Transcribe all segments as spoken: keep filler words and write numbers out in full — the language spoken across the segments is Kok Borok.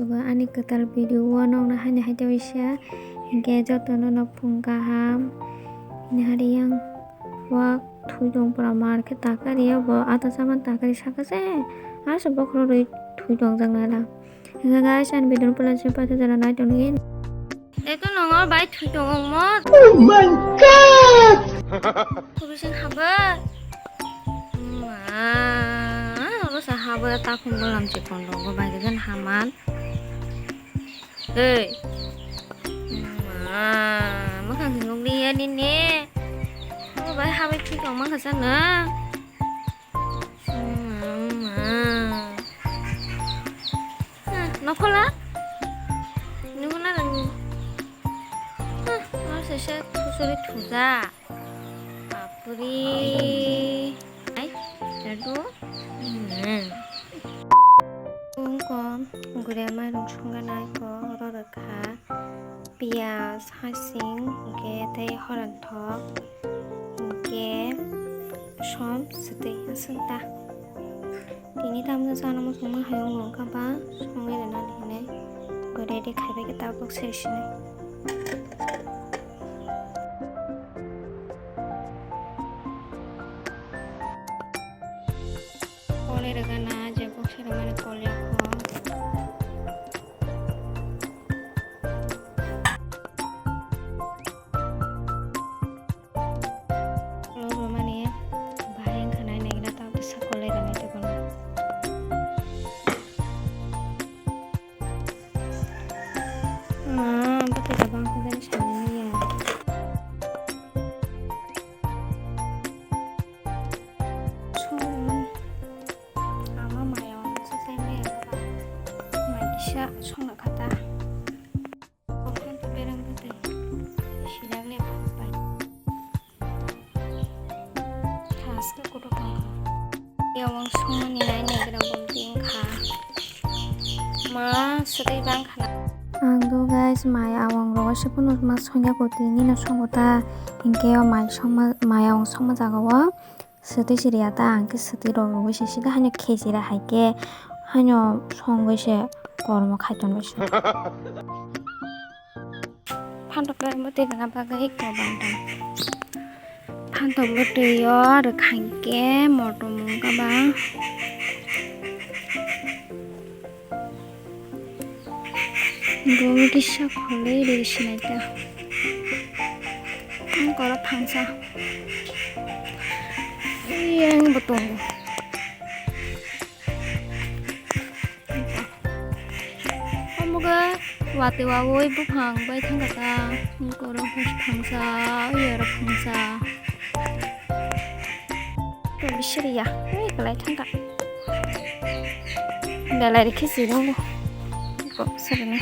Ani kwtal video o nokna haini hai tei waisa, hinkhe jotono no phung kaham. Hini hari yang wak thwi tong pura mar khe takari ya bo ata saman takari saka se asa bokhorok rwi thwi tong jak nai la. Hinkhe guys, ani video no pula se paithago jora nai tong di. Eto nongo bai thwi tong mo. Oh my God! Kubising haba. Ma, oro sa haba takhum bolam chikon rogo bai gen haman. Hey. Ma, makhang hinung ni ya ni ne. Oro bai habai thwi tong makhasa na. Nokhola? Nokhola nang? Hah, ma sese thusuri thuja. Bapuri. Ai, jadu. Hmm. Ungko gure mairung songganai ko oro rwkha. Piyaj, hasing, hinkhe tei horanthok, hinkhe som, swtwi aswk ta. Tini tamno chana muchungma hayung nung kha ba songwi rwnani hinwi. Ready khaibai khe tabuk siri sini. Kolai rwgana je boksa rwmani kol yakho. Kolai rwmani bahai wngkha nai naikhe ta bwsa kolai rwnai tei bono. Ma, bwtwi da bang khe jani sanani ya. Song, ama maya wng se sai maya wng kha. Mai kisa song na kha ta. Okhon to berang bwtwi. Sijakle pai. Thaske kutuk tong kha. Yawang songmani nai naigra bumti wngkha. Ma swtwi bang khana. Ang do guys, mai awang rogo se phano ma songya koti nino songo ta. Hinkhe o mai songma, mai awang songma jaga o swtwi siriya ta, ang khe swtwi rogwi se sida haino khejira hai khe haino songwi se kormo khai tonwi se. Phantok le bwtwi rwna bagwi kobang tong. Phantok bwtwi o rwkha hinkhe motom wngkha ba. Bo kisa kholwi rw sinai ta. Ang koro phangsa. Yang bo tongo. Omoga watwi wawi buphang bai thangkha ta. Borok phangsa, oi oro phangsa. To bisiriya, oi kwlai thangkha. Belai rikhe si rongo. Kok sarani.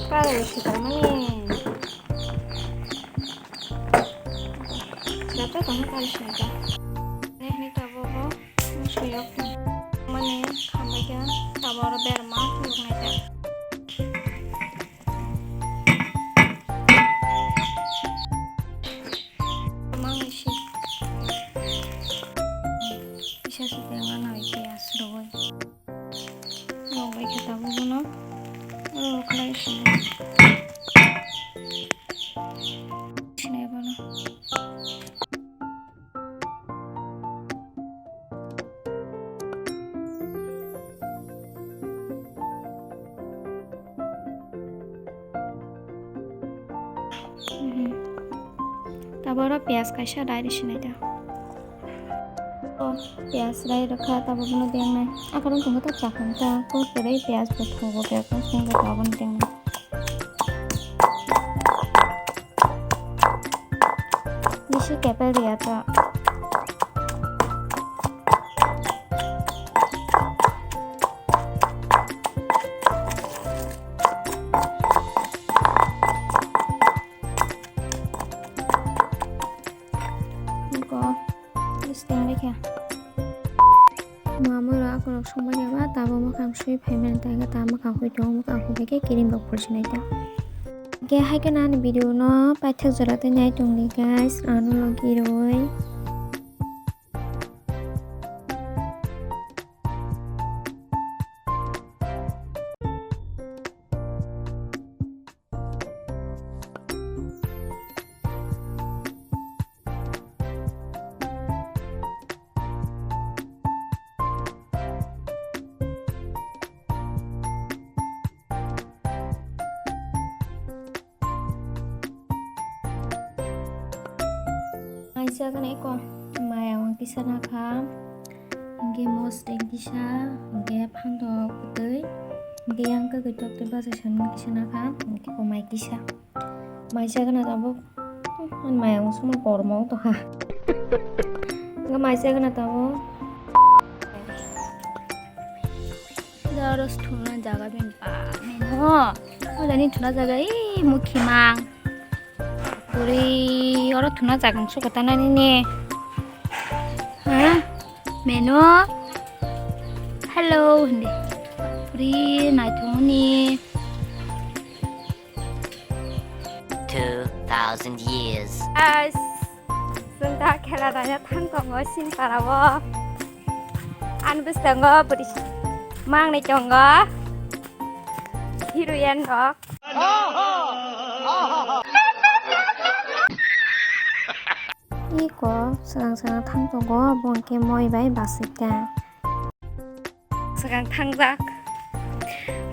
Kari ni sitang mani. Dato tong kari sini ta. Neh ni tabo bo. Suyok mani khambai kha tabo oro berma suyok nai ta. Mang isi. Isa site wala ike asrogo. Rok bai khe tabuk bono. Rok khlai sini. Sinai bono. Taboro piyaj kaisa dai rw sinai ta. O piyaj dai rw kha, tabok no dengnai. Akorong tongkha ta chakang ta. Kok kwrwi piyaj bo thogo, piyaj no songwi tabok no dengnai. Bisi kepel riya ta. Niko, bisi teng lekha. Mamui rok akorok songbai ya ba, tabo mwkhang sui phai mani ta, ta mwkhang hui tongo, mwkhang hui khe kiring rok phulsi nai ta. Hwnkhe hai kheno ani video no paithak jora tei nai tongdi guys, ano logi rwi. Mai chagani eko maya wng kisa nakha, hwnkhe mosdeng kisa, hwnkhe phantok kwtwi, hwnkhe yang kwkwi tok tei bachai sanmani kisa nakha, hwnkhe bo mai kisa. Mai chagana tabuk, ani maya wng songma kormo wng tongkha. Hwnkhe mai chagana tabuk. Oro thumna jaga bini ba. Meno. O jani thumna jaga e mukhi mang. Puri oro thumna jaga wng suko tanani ne. Ha? Meno. Hello hindi. Puri naithungni. Two thousand years. Guys, chwng da khela daina thang tongo Sinpara o. Ani bwskango bwrwi mangnwi tongo. Heroine rok. Iko swkang swkang thang tongo, bo hwnkhe moi bai basika. Swkang thangjak.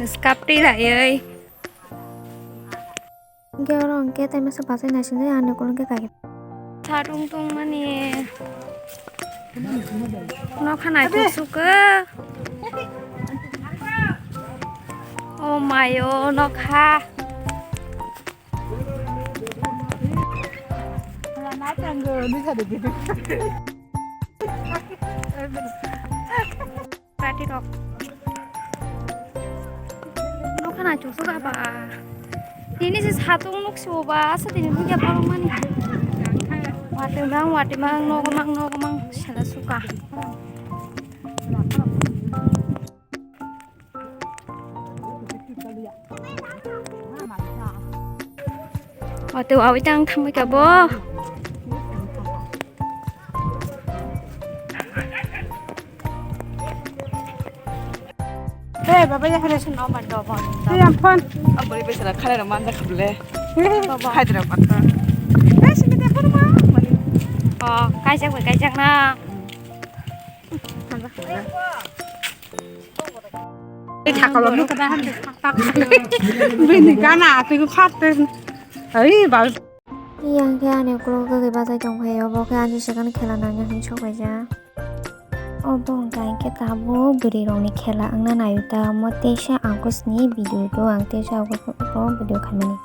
Skap twi laiwi. Hwnkhe oro hwnkhe tei masa bachai naisinai ani ukulok hwnkhe kaitor. Sa tong tong mani. Nokha naithok sukha. O mayo nokha. Party rok. Nokha naithok sukha ba. Tini se satung nuk se ba, asa tini nukya borok mani. Watwi mang, watwi mang, nogo mang, nogo mang, sela sukha. Watwi wawi tang thangbai kha bo. Hey, baba, ya hare sun nomor do bon. Hey, am phone. Abori besara khale na manja khule. Hey, baba. Hyderabad ta. Hey, sini te phone ma. Oh, kaijak bai kaijak na. Manja khule. Ei thakalo nukha da han. Bini gana atwi khatte. Ai bal. Yang khe ani ukulok gagwi bachai tongphaio, bo khe ani swkang khela nangya hwnwi sok laijak. Obo wngkha hinkhe tabuk bwrwirokni khela wngna naio ta, omo teisa August ni video to, ang teisa August o video khaimani.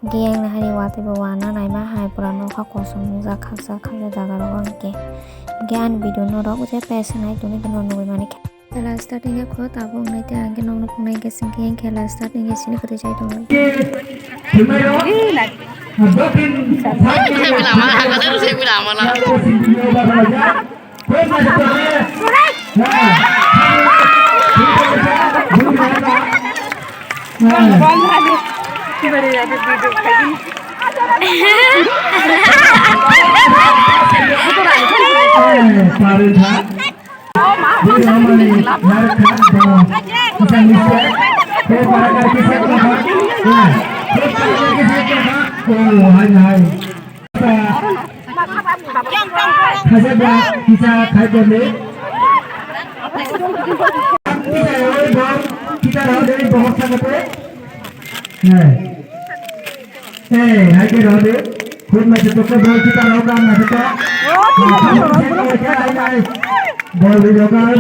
Hinkhe yang nahari watwi bo wana naima hai pura nokha kosom wngjak khaksa khaksa jaga rogo hinkhe. Hinkhe ani video norok je pes nai tongwi khe norok nugwi mani khe. Khela start wngya kho, tabuk wngnai tei ang khe nokno phunuknai, hwnkhe chwng khe khela start wngya sini kwtwi chai tongo. Hey, hai ke rode. Khud mai se tokto bol kita rok ang na kita. Bol di rok ang.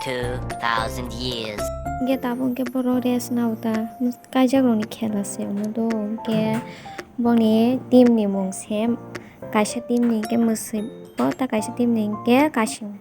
Two thousand years. Hingke tabuk hingke borok rest nao ta, kaijak rokni khela se omo do, hingke boni team ni mung se kaisa team ni hingke mwswi o, ta kaisa team ni hingke kasing.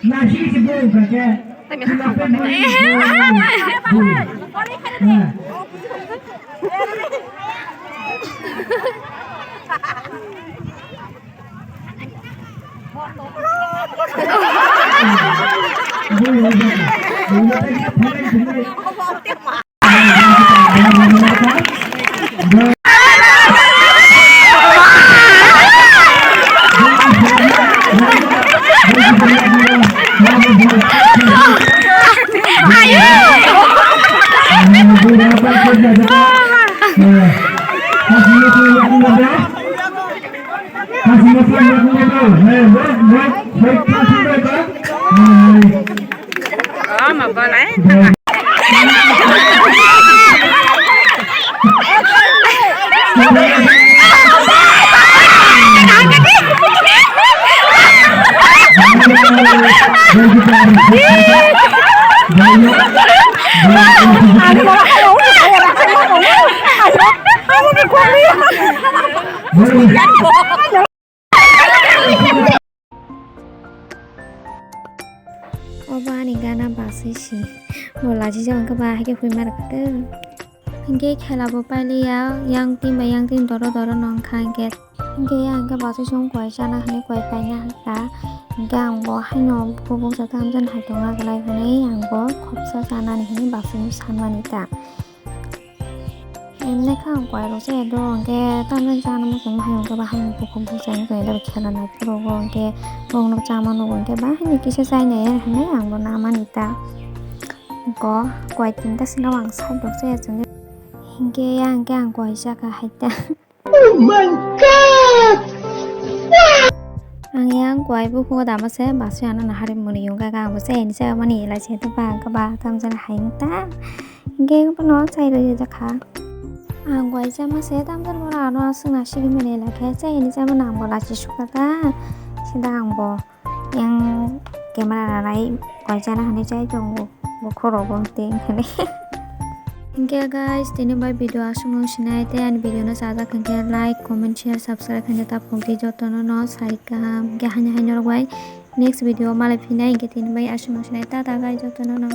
Nasi si bung kake. Obo ani gana baswi si. Bo lachi jagao hwnkhe ba hai khe hwi ma rwkha tei. Hwnkhe khela bo pailiya, yang team bai yang team doro doro no wngkha hwnkhe. Hwnkhe yang hwnkhe baswi song koi chana hwnwi koi paina hwnkha. Hwnkhe ang bo haino bukhugo bukcha tamjani hai tongna glai hwnwi ang bo khopsa chanani hwnwi baswi sanmani ta. Emne kha ang koi rok se do, hwnkhe tamjani chana muchung hai hwnkhe bahai bukhuk bukcha wngkha, khela nai phuru bo hwnkhe bongno chama nugo hwnkhe bahai ni kisa chai nai hwnwi ang bo namani ta. Go koi tinta sino ang side rok se chwng hwnkhe yang hwnkhe ang koi chakha hai ta. Oh my God! Ang yang koi bukhugo dama se baswi ano nahari muni yungkha ang bo se ni se mani elai se to ba hwnkhe ba tamjani hai ta. Hingke bono chai rwjakha. Ang koi chama se tamjani bono ano aswk na sigi mani lakhe chai ni chama nang bo lachi sukha ta. Sida ang bo yang camera nanai koi chana hinui chai tongo bo khoro bo tei hinkhani. Hingke guys, tini bai video aswk no sinai tei ani video no chajak hingke like, comment, share, subscribe hinui ta phunukdi jotono no sai kaham. Hingke haino haino rok bai next video malai phinai hingke tini bai aswk no sinai. Tata guys jotono no.